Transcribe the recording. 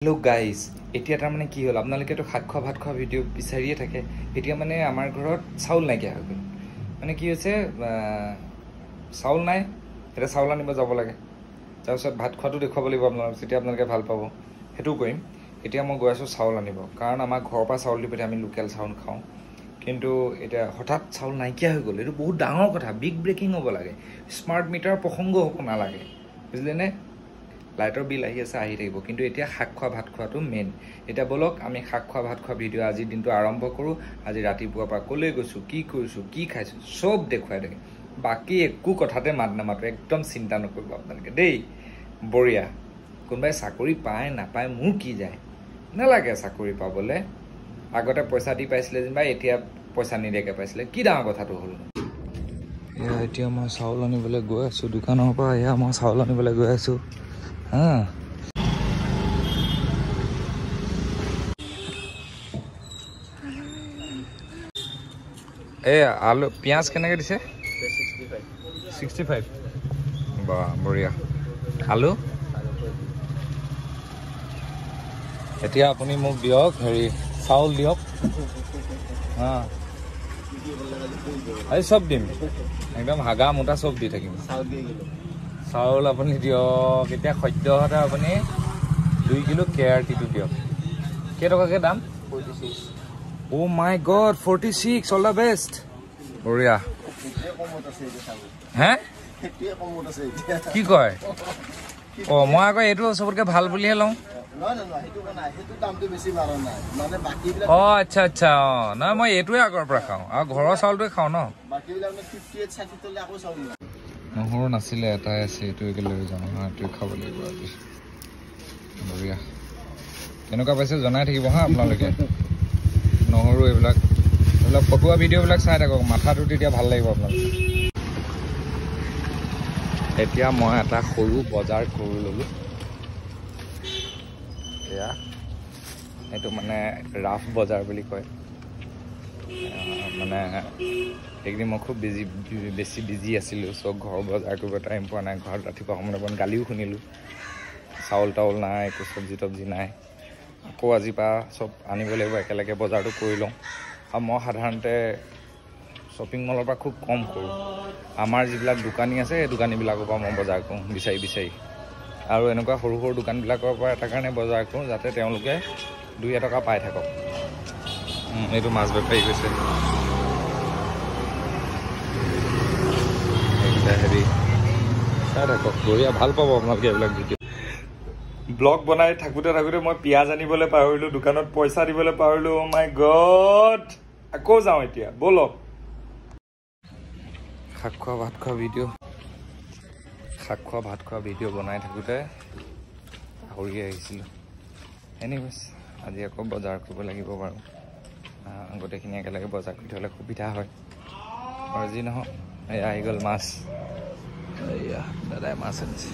Hello' guys, এতিয়া তাৰমানে কি হ'ল, আপোনালোকেতো শাক খোৱা ভাত খোৱা ভিডিঅ' বিচাৰিয়ে থাকে। এতিয়া মানে আমাৰ ঘৰত চাউল নাইকিয়া হৈ গ'ল। মানে কি হৈছে, চাউল নাই, এতিয়া চাউল আনিব যাব লাগে। তাৰপিছত ভাত খোৱাটো দেখুৱাব লাগিব আপোনালোক, তেতিয়া আপোনালোকে ভাল পাব, সেইটোও কৰিম। এতিয়া মই গৈ আছোঁ চাউল আনিব, কাৰণ আমাৰ ঘৰৰ পৰা চাউল দি পঠিয়াই, আমি লোকেল চাউল খাওঁ। কিন্তু এতিয়া হঠাৎ চাউল নাইকিয়া হৈ গ'ল, এইটো বহুত ডাঙৰ কথা, বিগ ব্ৰেকিং হ'ব লাগে, স্মাৰ্ট মিটাৰ প্ৰসংগ হ'ব নালাগে, বুজিলেনে? লাইটৰ বিল আহি আছে, আহি থাকিব, কিন্তু এতিয়া শাক খোৱা ভাত খোৱাটো মেইন। এতিয়া ব'লক আমি শাক খোৱা ভাত খোৱা ভিডিঅ' আজিৰ দিনটো আৰম্ভ কৰোঁ। আজি ৰাতিপুৱাৰ পৰা ক'লৈ গৈছোঁ, কি কৰিছোঁ, কি খাইছোঁ, চব দেখুৱাই থাকে। বাকী একো কথাতে মাত নামাতো, একদম চিন্তা নকৰিব আপোনালোকে দেই। বঢ়িয়া, কোনোবাই চাকৰি পায় নাপায় মোৰ কি যায়, নালাগে চাকৰি পাবলৈ। আগতে পইচা দি পাইছিলে যেনিবা, এতিয়া পইচা নিদিয়াকৈ পাইছিলে, কি ডাঙৰ কথাটো হ'ল। এয়া এতিয়া মই চাউল আনিবলৈ গৈ আছোঁ দোকানৰ পৰা, এয়া মই চাউল আনিবলৈ গৈ আছোঁ। হা, এই আলু পিঁয়াজ কেনেকৈ দিছে? 65। বাহ বঢ়িয়া। আলু এতিয়া আপুনি মোক দিয়ক, হেৰি চাউল দিয়ক। হা, এই চব দিম, একদম হাগা মোটা চব দি থাকিম। চাউল আপুনি দিয়ক। এতিয়া সদ্যহতে আপুনি 2 কিলো কেআৰটিটো দিয়ক। কেইটকাকৈ দাম? Oh my god, 46, all the best. বঢ়িয়া। হে কি কয়? অঁ, মই আকৌ এইটো চবতকৈ ভাল বুলিহে লওঁ। অঁ আচ্ছা আচ্ছা, অঁ নহয়, মই এইটোৱে আগৰ পৰা খাওঁ আৰু ঘৰৰ চাউলটোৱে খাওঁ ন। নহৰু নাছিলে, এটাই আছে, এইটোকে লৈ যাওঁ। হা, এইটোৱে খাব লাগিব আজি। বঢ়িয়া, কেনেকুৱা পাইছে জনাই থাকিব হা আপোনালোকে। নহৰু এইবিলাক এইবিলাক ফটোৱা ভিডিঅ'বিলাক চাই থাকক, মাথাটো তেতিয়া ভাল লাগিব আপোনালোকে। এতিয়া মই এটা সৰু বজাৰ কৰি ল'লোঁ। এয়া এইটো মানে ৰাফ বজাৰ বুলি কয়। মানে এইকেইদিন মই খুব বেছি বিজি আছিলোঁ, চ' ঘৰৰ বজাৰ কৰিব টাইম পোৱা নাই। ঘৰত ৰাতিপুৱা সময়ত অকণমান গালিও শুনিলোঁ, চাউল তাউল নাই, একো চব্জি তব্জি নাই। আকৌ আজিৰ পৰা চব আনিব লাগিব, একেলগে বজাৰটো কৰি লওঁ। আৰু মই সাধাৰণতে শ্বপিং মলৰ পৰা খুব কম কৰোঁ। আমাৰ যিবিলাক দোকানী আছে, সেই দোকানীবিলাকৰ পৰা মই বজাৰ কৰোঁ বিচাৰি বিচাৰি। আৰু এনেকুৱা সৰু সৰু দোকানবিলাকৰ পৰা এটা কাৰণে বজাৰ কৰোঁ, যাতে তেওঁলোকে 2 এটকা পাই থাকক। এইটো মাছ বেপাৰী গৈছে, এইকেইটা হেৰি চাই থাকক, বঢ়িয়া, ভাল পাব আপোনালোকে এইবিলাক ভিডিঅ'। ব্লগ বনাই থাকোঁতে থাকোঁতে মই পিঁয়াজ আনিবলৈ পাহৰিলোঁ, দোকানত পইচা দিবলৈ পাহৰিলোঁ। অ' মাই গড, আকৌ যাওঁ এতিয়া, ব'লক। শাক খোৱা ভাত খোৱা ভিডিঅ', শাক খোৱা ভাত খোৱা ভিডিঅ' বনাই থাকোঁতে পাহৰি আহিছিলোঁ। এনিৱেজ, আজি আকৌ বজাৰ কৰিব লাগিব বাৰু, গোটেইখিনি একেলগে বজাৰ কৰি থ'লে সুবিধা হয়। আৰু যি নহওক, এই আহি গ'ল মাছ। এইয়া দাদাই মাছ আনিছে।